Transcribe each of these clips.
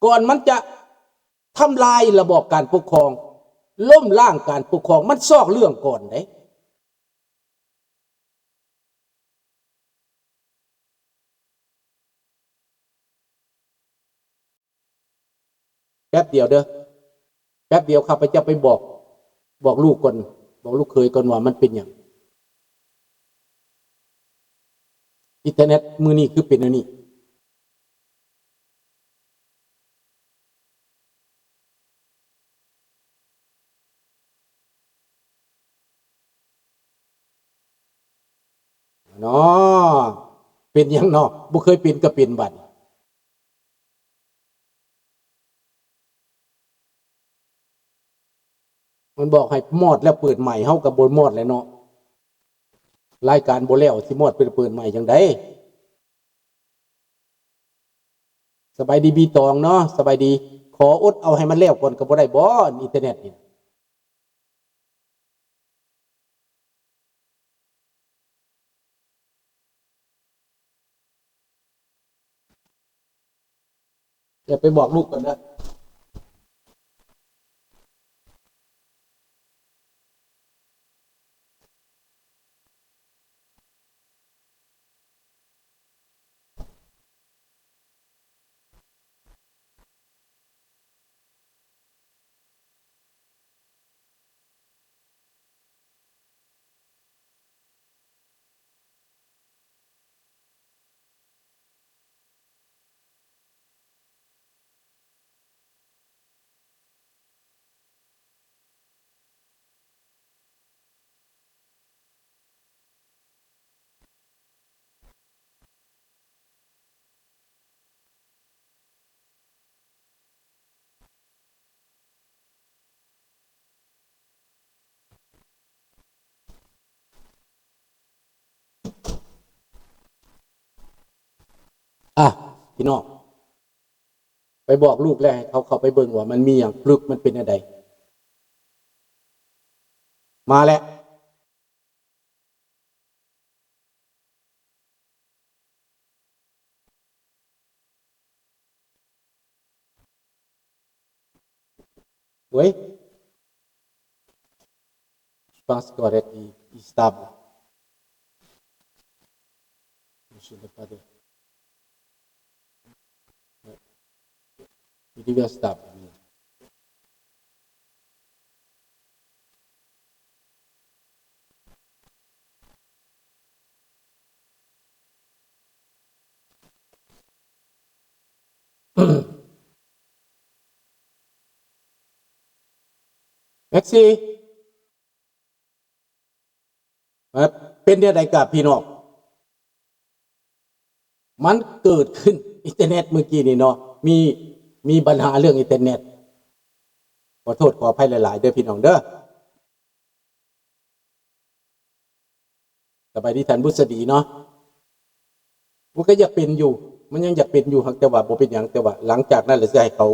ກ່ອນມັນຈະທຳລາຍລະບອບການປົກຄອງ, ລົ້ມລ້າງການປົກຄອງ, ມັນຊອກເລື່ອງກ່ອນເດ້. ແປັບດຽວເດີ້ ແປັບດຽວຂ້າພະເຈົ້າໄປບອກ ບອກລູກກ່ອນ ບອກລູກເຂີຍກ່ອນວ່າມັນເປັນຫຍັງ ອິນເຕີເນັດມື້ນີ້ຄືເປັນແນວນີ້. ເນາະ ເປັນຫຍັງເນາະ ບໍ່ເຄີຍເປັນກໍເປັນບັດ. ມັນບອກໃຫ້ມອດແລ້ວເປີດໃໝ່ ເຮົາກໍບໍ່ມອດແຫຼະເນາະ ລາຍການບໍ່ແລ້ວ ຊິມອດໄປເປີດໃໝ່ຈັ່ງໃດ. ສະບາຍດີບີຕອງເນາະ ສະບາຍດີ. ຂໍອົດເອົາໃຫ້ມັນແລ້ວກ່ອນກໍບໍ່ໄດ້ບໍ ອິນເຕີເນັດນີ້? ດຽວໄປບອກລູກກ່ອນເດີ້. ອ່ະ ພີ່ນ້ອງ ໄປບອກລູກແລ້ວ ໃຫ້ເຂົາເຂົ້າໄປເບິ່ງວ່າມັນມີຫຍັງ ປຶບ ມັນເປັນແນວໃດ. ມາແລ້ວ. Oui. Je pense que correct, il, il stable. Je sais pas de. Ouais. Il devient stable. Merci. ເປັນແນວໃດກະພີ່ນ້ອງ? ມັນເກີດຂຶ້ນອິນເຕີເນັດມື້ກີ້ນີ້ເນາະ ມີ ມີບັນຫາເລື່ອງອິນເຕີເນັດ ຂໍໂທດຂໍອະໄພຫຼາຍໆເດີພີ່ນ້ອງເດີ. ສະບາຍດີທ່ານບຸດສະດີເນາະ. ມັນກໍຢາກເປັນຢູ່ ມັນຍັງຢາກເປັນຢູ່ ຫາກແຕ່ວ່າບໍ່ເປັນຫຍັງ ແຕ່ວ່າຫຼັງຈາກນັ້ນລະຊິໃຫ້ເຂົາ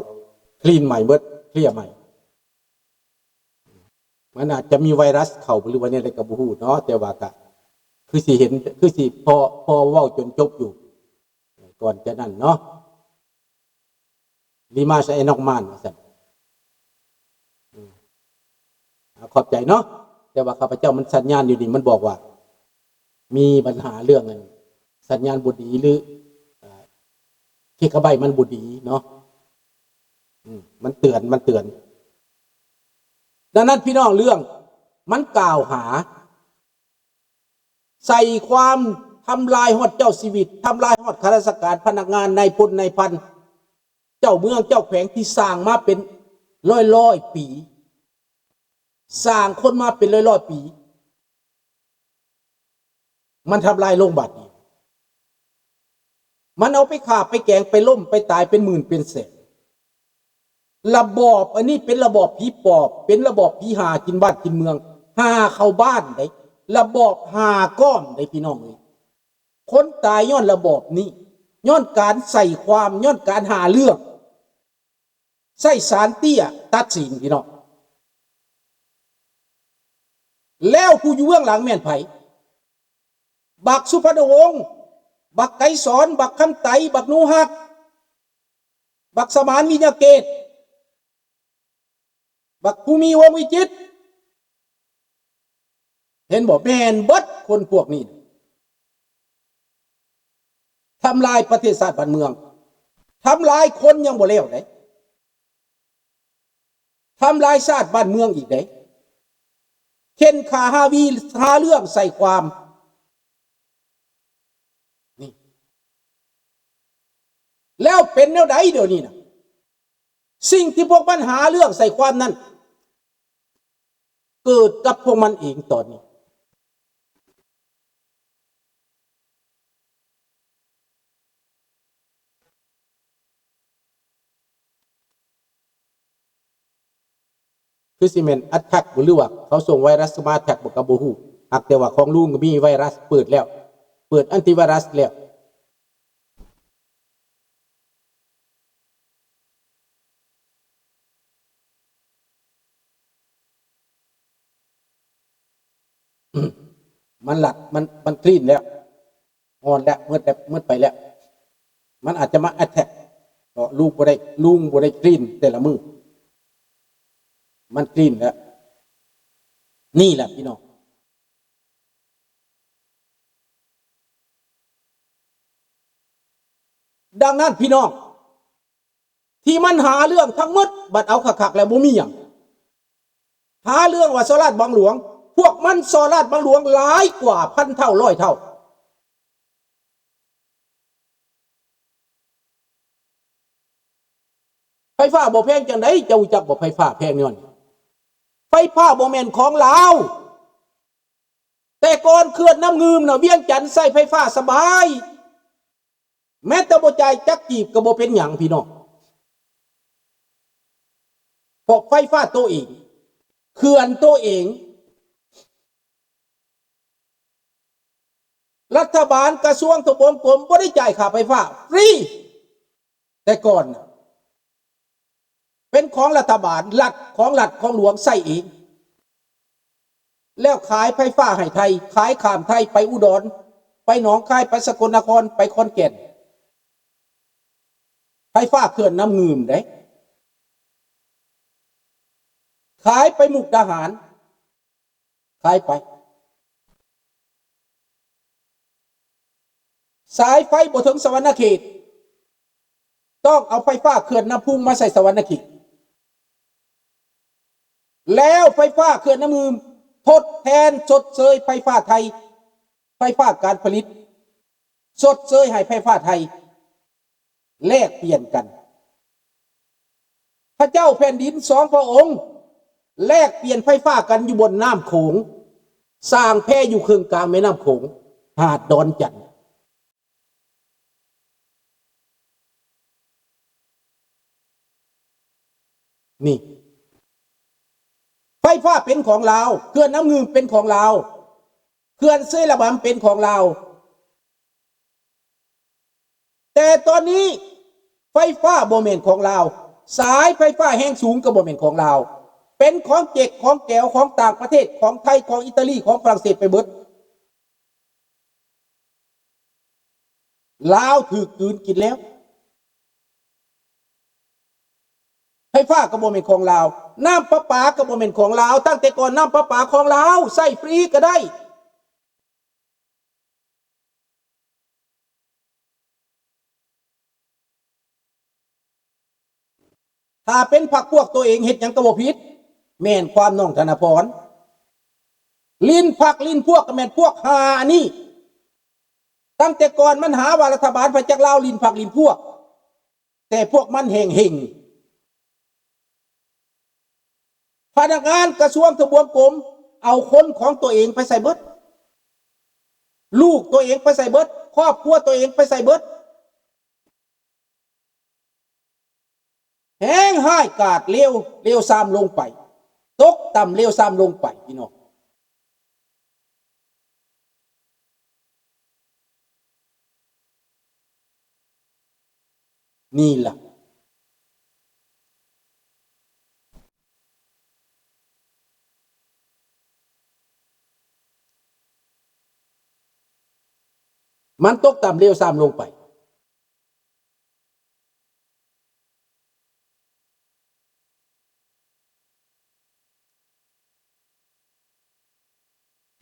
clean ໃໝ່ເບິດ clear ໃໝ່. ມັນອາດຈະມີໄວຣັສເຂົ້າ ຫຼືວ່າແນວໃດກໍບໍ່ຮູ້ເນາະ ແຕ່ວ່າກະຄືຊິເຫັນ ຄືຊິພໍ ພໍເວົ້າຈົນຈົບຢູ່ ກ່ອນຈາກນັ້ນເນາະ. ລີມາຊາເອນອກມານ ວ່າຊັ້ນ. ອາ ຂອບໃຈເນາະ ແຕ່ວ່າຂ້າພະເຈົ້າມັນສັນຍານຢູ່ນີ້ ມັນບອກວ່າມີບັນຫາເລື່ອງອັນສັນຍານບໍ່ດີ ຫຼື ເອີ ເຄກະໄບມັນບໍ່ດີເນາະ. ອືມ ມັນເຕືອນ ມັນເຕືອນ. ດັ່ງນັ້ນພີ່ນ້ອງ ເລື່ອງມັນກ່າວຫາ ໃສ່ຄວາມທຳລາຍຮອດເຈົ້າຊີວິດ ທຳລາຍຮອດຂ້າລາຊະການ ພະນັກງານ ນາຍພົນ ນາຍພັນ ເຈົ້າເມືອງ ເຈົ້າແຂວງ ທີ່ສ້າງມາເປັນຮ້ອຍໆປີ ສ້າງຄົນມາເປັນຮ້ອຍໆປີ. ມັນທຳລາຍລົງບາດນີ້ ມັນເອົາໄປຂ້າໄປແກງໄປລົ້ມໄປຕາຍເປັນໝື່ນເປັນແສນ. ລະບອບອັນນີ້ເປັນລະບອບຜີປອບ ເປັນລະບອບຜີຫາກິນບ້ານກິນເມືອງ ຫາເຂົ້າບ້ານໄດ໋ ລະບອບຫາກ້ອມໄດ໋ ພີ່ນ້ອງເອີຍ. ຄົນຕາຍຍ້ອນລະບອບນີ້ ຍ້ອນການໃສ່ຄວາມ ຍ້ອນການຫາເລື່ອງ ໃຊ້ສານເຕ້ຍຕັດສິນ ພີ່ນ້ອງ. ແລ້ວຜູ້ຢູ່ເບື້ອງຫຼັງແມ່ນໃຜ? ບັກສຸພັນນະວົງ ບັກໄກສອນ ບັກຄຳໄຕ ບັກໜູຮັກ ລັກສະມານ ວິຍະເກດ, ບັກພູມີ ວົງວິຈິດ, ເຫັນບໍ່? ແມ່ນເບິດຄົນພວກນີ້ ທຳລາຍປະເທດຊາດບ້ານເມືອງ, ທຳລາຍຄົນຍັງບໍ່ແລ້ວເດ້. ທຳລາຍຊາດບ້ານເມືອງອີກເດ້, ເຂັ່ນຂ້າຫາວີ ຫາເລື່ອງໃສ່ຄວາມ. ນີ້ ແລ້ວເປັນແນວໃດດຽວນີ້ນະ? ສິ່ງທີ່ພວກມັນຫາເລື່ອງໃສ່ຄວາມນັ້ນ ເກີດກັບພວກມັນເອງຕອນນີ້. ຄືຊິແມ່ນ attack ບໍ່ ຫຼືວ່າເຂົາສົ່ງໄວຣັສມາ attack ບໍ່ ກໍບໍ່ຮູ້. ຫາກແຕ່ວ່າຂອງລຸງກໍມີໄວຣັສເປີດແລ້ວ, ເປີດ antivirus ແລ້ວ. ມັນລັດ ມັນ ມັນ clean ແລ້ວ, ອ່ອນແລ້ວ, ໝົດແລ້ວ, ໝົດໄປແລ້ວ. ມັນອາດຈະມາ attack ເພາະລຸງບໍ່ໄດ້ ລຸງບໍ່ໄດ້ clean ແຕ່ລະມື້, ມັນ clean ແລ້ວ. ນີ້ແຫຼະພີ່ນ້ອງ. ດັ່ງນັ້ນພີ່ນ້ອງ ທີ່ມັນຫາເລື່ອງທັງໝົດ ບັດເອົາຄັກໆແລ້ວບໍ່ມີຫຍັງ. ຫາເລື່ອງວ່າສໍ້ລາດບັງຫຼວງ, ພວກມັນສໍ້ລາດບັງຫຼວງຫຼາຍກວ່າພັນເທົ່າ ຮ້ອຍເທົ່າ. ໄຟຟ້າບໍ່ແພງຈັ່ງໃດ ເຈົ້າຮູ້ຈັກບໍ່? ໄຟຟ້າແພງຍ້ອນ ໄຟຟ້າບໍ່ແມ່ນຂອງລາວ. ແຕ່ກ່ອນເຂື່ອນນ້ຳງື່ມນະ ວຽງຈັນໃຊ້ໄຟຟ້າສະບາຍ, ແມ້ແຕ່ບໍ່ຈ່າຍຈັກກີບກໍບໍ່ເປັນຫຍັງພີ່ນ້ອງ, ເພາະໄຟຟ້າໂຕເອງ, ເຂື່ອນໂຕເອງ. ລັດຖະບານ ກະຊວງທະບວງກົມບໍ່ໄດ້ຈ່າຍຄ່າໄຟຟ້າ ຟຣີ. ແຕ່ກ່ອນນະ ເປັນຂອງລັດຖະບານ, ລັດ, ຂອງລັດ, ຂອງຫຼວງໃຊ້ເອງ, ແລ້ວຂາຍໄຟຟ້າໃຫ້ໄທ, ຂາຍຂ້າມໄທໄປອຸດອນ, ໄປໜອງຄາຍ, ໄປສະກົນນະຄອນ, ໄປຂອນແກ່ນ. ໄຟຟ້າເຂື່ອນນ້ຳງື່ມເດ້, ຂາຍໄປມຸກດາຫານ. ຂາຍໄປ. ສາຍໄຟບໍ່ເຖິງສະຫວັນນະເຂດ, ຕ້ອງເອົາໄຟຟ້າເຂື່ອນນ້ຳພຸງມາໃສ່ສະຫວັນນະເຂດ, ແລ້ວໄຟຟ້າເຂື່ອນນ້ຳງື່ມທົດແທນຊົດເຊີຍໄຟຟ້າໄທ, ໄຟຟ້າການຜະລິດ, ຊົດເຊີຍໃຫ້ໄຟຟ້າໄທ. ແລກປ່ຽນກັນ. ພະເຈົ້າແຜ່ນດິນສອງພະອົງແລກປ່ຽນໄຟຟ້າກັນຢູ່ບົນນ້ຳໂຂງ, ສ້າງແພຢູ່ເຄິ່ງກາງແມ່ນ້ຳໂຂງ, ຫາດດອນຈັນ. ນີ້ ໄຟຟ້າເປັນຂອງລາວ, ເຂື່ອນນ້ຳງື່ມເປັນຂອງລາວ, ເຂື່ອນເຊລະບຳເປັນຂອງລາວ. ແຕ່ຕອນນີ້ໄຟຟ້າບໍ່ແມ່ນຂອງລາວ, ສາຍໄຟຟ້າແຮງສູງກໍບໍ່ແມ່ນຂອງລາວ, ເປັນຂອງເຈັກ ຂອງແກວ ຂອງຕ່າງປະເທດ, ຂອງໄທ, ຂອງອີຕາລີ, ຂອງຝຣັ່ງເສດໄປເບິດ. ລາວຖືກກືນກິນແລ້ວ. ໄຟຟ້າກໍບໍ່ແມ່ນຂອງລາວ, ນ້ຳປະປາກໍບໍ່ແມ່ນຂອງລາວ, ຕັ້ງແຕ່ກ່ອນນ້ຳປະປາຂອງລາວ, ໃຊ້ຟຣີກໍໄດ້. ຖ້າເປັນພັກພວກໂຕເອງເຮັດຫຍັງກໍບໍ່ຜິດ, ແມ່ນຄວາມນ້ອງທະນະພອນ. ຫຼິ້ນພັກຫຼິ້ນພວກກໍແມ່ນພວກຫ້າອັນນີ້. ຕັ້ງແຕ່ກ່ອນມັນຫາວ່າລັດຖະບານພະຈັກລາວຫຼິ້ນພັກຫຼິ້ນພວກ, ແຕ່ພວກມັນແຮ່ງເຫັງ. ພະນັກງານກະຊວງທະບວງກົມເອົາຄົນຂອງຕົວເອງໄປໃສ່ເບິດ, ລູກຕົວເອງໄປໃສ່ເບິດ, ຄອບຄົວຕົວເອງໄປໃສ່ເບິດ. ແຮ່ງຮ້າຍກາດເລວ, ເລວຊາມລົງໄປ, ຕົກຕ່ຳເລວຊາມລົງໄປ ພີ່ນ້ອງ. ນີ້ລະ ມັນຕົກຕ່ຳເລວຊາມລົງໄປ.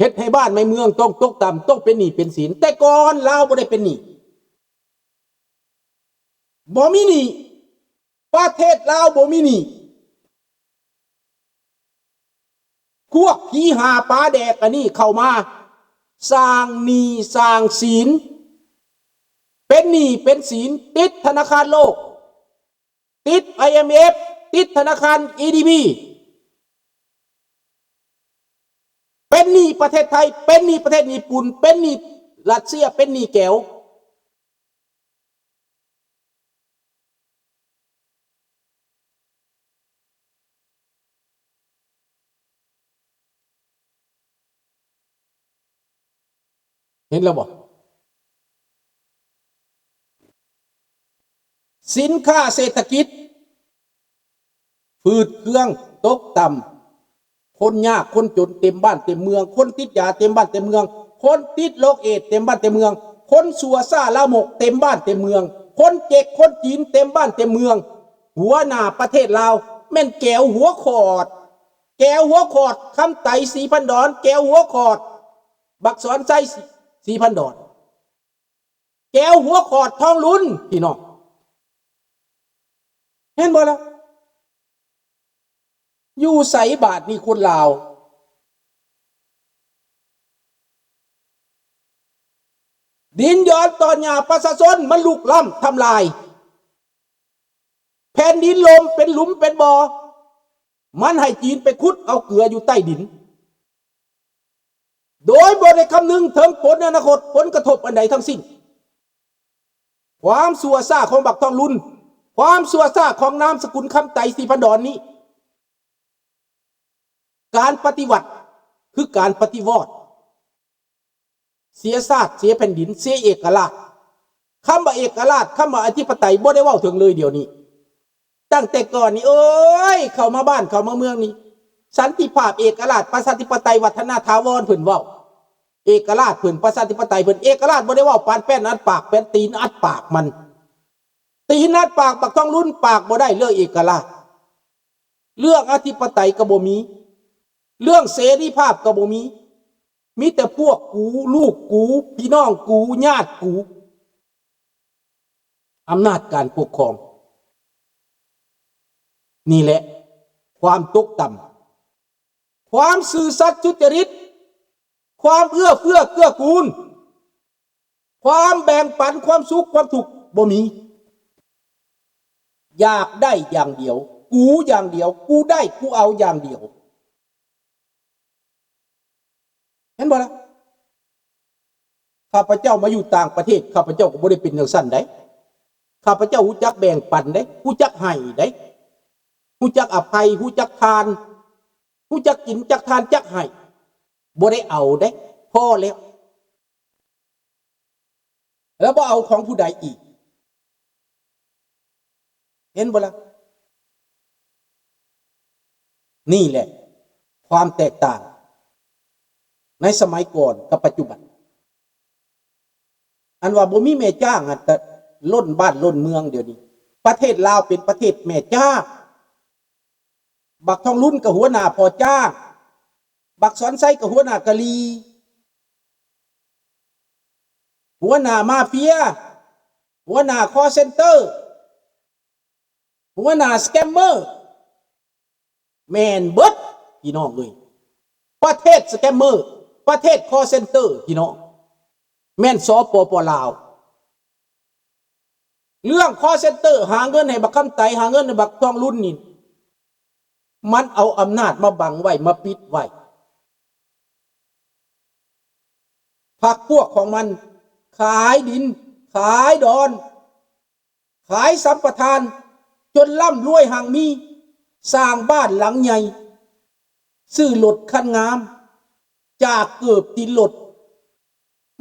ເຮັດໃຫ້ບ້ານໃນເມືອງຕ້ອງຕົກຕ່ຳ, ຕ້ອງເປັນໜີ້ເປັນສິນ. ແຕ່ກ່ອນລາວບໍ່ໄດ້ເປັນໜີ້, ບໍ່ມີໜີ້, ປະເທດລາວບໍ່ມີໜີ້. ພວກຜີຫາປາແດກອັນນີ້ເຂົ້າມາສ້າງໜີ້ສ້າງສິນ, ເປັນໜີ້ເປັນສິນ, ຕິດທະນາຄານໂລກ, ຕິດ ໄອເອັມເອັຟ, ຕິດທະນາຄານ ເອດີບີ, ເປັນໜີ້ປະເທດໄທ, ເປັນໜີ້ປະເທດຍີ່ປຸ່ນ, ເປັນໜີ້ຣັດເຊຍ, ເປັນໜີ້ແກວ. ເຫັນແລ້ວບໍ່? ສິນຄ້າເສດຖະກິດຝືດເຄືອງ ຕົກຕ່ຳ, ຄົນຍາກຄົນຈົນເຕັມບ້ານເຕັມເມືອງ, ຄົນຕິດຢາເຕັມບ້ານເຕັມເມືອງ, ຄົນຕິດໂລກເອດເຕັມບ້ານເຕັມເມືອງ, ຄົນຊົ່ວຊ້າລາມົກເຕັມບ້ານເຕັມເມືອງ, ຄົນເຈັກຄົນຈີນເຕັມບ້ານເຕັມເມືອງ. ຫົວໜ້າປະເທດລາວແມ່ນແກວຫົວຂອດ, ແກວຫົວຂອດຄຳໄຕ ສີພັນດອນ, ແກວຫົວຂອດບັກສອນໄຊ ສີພັນດອນ, ແກວຫົວຂອດທອງລຸນ ພີ່ນ້ອງ. ເຫັນບໍ່ລະ? ຢູ່ໃສບາດນີ້ຄົນລາວ? ດິນດອນຕອນຫຍ້າປະຊາຊົນມັນລຸກລ້ຳທຳລາຍ, ແຜ່ນດິນລົມເປັນຫຼຸມເປັນບໍ່, ມັນໃຫ້ຈີນໄປຂຸດເອົາເກືອຢູ່ໃຕ້ດິນ ໂດຍບໍ່ໄດ້ຄຳນຶງເຖິງຜົນອະນາຄົດ, ຜົນກະທົບອັນໃດທັງສິ້ນ. ຄວາມຊົ່ວຊ້າຂອງບັກທອງລຸນ, ຄວາມຊົ່ວຊ້າຂອງນາມສະກຸນຄຳໄຕ ສີພັນດອນນີ້, ການປະຕິວັດຄືການປະຕິວອດ, ເສຍຊາດ, ເສຍແຜ່ນດິນ, ເສຍເອກະລາດ. ຄຳວ່າເອກະລາດ, ຄຳວ່າອະທິປະໄຕ ບໍ່ໄດ້ເວົ້າເຖິງເລີຍດຽວນີ້. ຕັ້ງແຕ່ກ່ອນນີ້ ໂອ້ຍ ເຂົ້າມາບ້ານເຂົ້າມາເມືອງນີ້ ສັນຕິພາບ, ເອກະລາດ, ປະຊາທິປະໄຕ, ວັດທະນະຖາວອນ ເພິ່ນເວົ້າ. ເອກະລາດເພິ່ນ, ປະຊາທິປະໄຕເພິ່ນ, ເອກະລາດບໍ່ໄດ້ເວົ້າ, ປານແປ້ນອັດປາກ, ແປ້ນຕີນອັດປາກມັນ. ຕີນອັດປາກບັກທອງລຸນ, ປາກບໍ່ໄດ້ເລື່ອງເອກະລາດ. ເລື່ອງອະທິປະໄຕກໍບໍ່ມີ, ເລື່ອງເສລີພາບກໍບໍ່ມີ, ມີແຕ່ພວກກູ, ລູກກູ, ພີ່ນ້ອງກູ, ຍາດກູ. ອຳນາດການປົກຄອງ ນີ້ແຫຼະຄວາມຕົກຕ່ຳ, ຄວາມຊື່ສັດສຸດຈະລິດ, ຄວາມເອື້ອເຟື້ອເກື້ອກູນ, ຄວາມແບ່ງປັນຄວາມສຸກຄວາມທຸກບໍ່ມີ. ຢາກໄດ້ຢ່າງດຽວ, ກູຢ່າງດຽວ, ກູໄດ້ກູເອົາຢ່າງດຽວ. ເຫັນບໍ່ລະ? ຂ້າພະເຈົ້າມາຢູ່ຕ່າງປະເທດ, ຂ້າພະເຈົ້າກໍບໍ່ໄດ້ເປັນຈັ່ງຊັ້ນໃດ. ຂ້າພະເຈົ້າຮູ້ຈັກແບ່ງປັນໃດ, ຮູ້ຈັກໃຫ້ໃດ, ຮູ້ຈັກອະໄພ, ຮູ້ຈັກທານ, ຮູ້ຈັກກິນຈັກທານ, ຈັກໃຫ້, ບໍ່ໄດ້ເອົາໃດ. ພໍແລ້ວ. ແລ້ວບໍ່ເອົາຂອງຜູ້ໃດອີກ. ເຫັນບໍ່ລະ? ນີ້ແຫຼະຄວາມແຕກຕ່າງໃນສະໄໝກ່ອນກັບປັດຈຸບັນ. ອັນວ່າບໍ່ມີແມ່ຈ້າງ ອັນຕະ ລົ້ນບ້ານລົ້ນເມືອງດຽວນີ້. ປະເທດລາວເປັນປະເທດແມ່ຈ້າງ. ບັກທອງລຸນກໍຫົວໜ້າພໍ່ຈ້າງ, ບັກສອນໄຊກໍຫົວໜ້າກະຫຼີ່, ຫົວໜ້າມາເຟຍ, ຫົວໜ້າຄໍເຊັນເຕີ, ຫົວໜ້າສະແກມເມີ, ແມ່ນເບິດພີ່ນ້ອງເອີຍ. ປະເທດສະແກມເມີ, ປະເທດຄໍເຊັນເຕີພີ່ນ້ອງ, ແມ່ນ ສປປ ລາວ. ເລື່ອງຄໍເຊັນເຕີຫາເງິນໃຫ້ບັກຄຳໄຕ, ຫາເງິນໃຫ້ບັກທອງລຸນນີ້, ມັນເອົາອຳນາດມາບັງໄວ້, ມາປິດໄວ້. ພັກພວກຂອງມັນຂາຍດິນ, ຂາຍດອນ, ຂາຍສຳປະທານ ຈົນລ່ຳລວຍຮັ່ງມີ, ສ້າງບ້ານຫຼັງໃຫຍ່, ຊື້ລົດຄັນງາມ, ຈາກເກີບຕີນລົດ.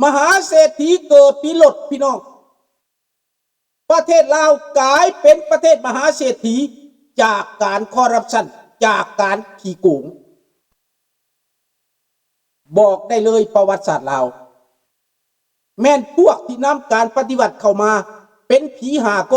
ມະຫາເສດຖີເກີບຕີນລົດ ພີ່ນ້ອງ. ປະເທດລາວກາຍເປັນປະເທດມະຫາເສດຖີຈາກການຄໍຣັບຊັນ, ຈາກການຂີ້ໂກງ. ບອກໄດ້ເລີຍ ປະຫວັດສາດລາວ ແມ່ນພວກທີ່ນຳການປະຕິວັດເຂົ້າມາ ເປັນຜີຫ້າໂກ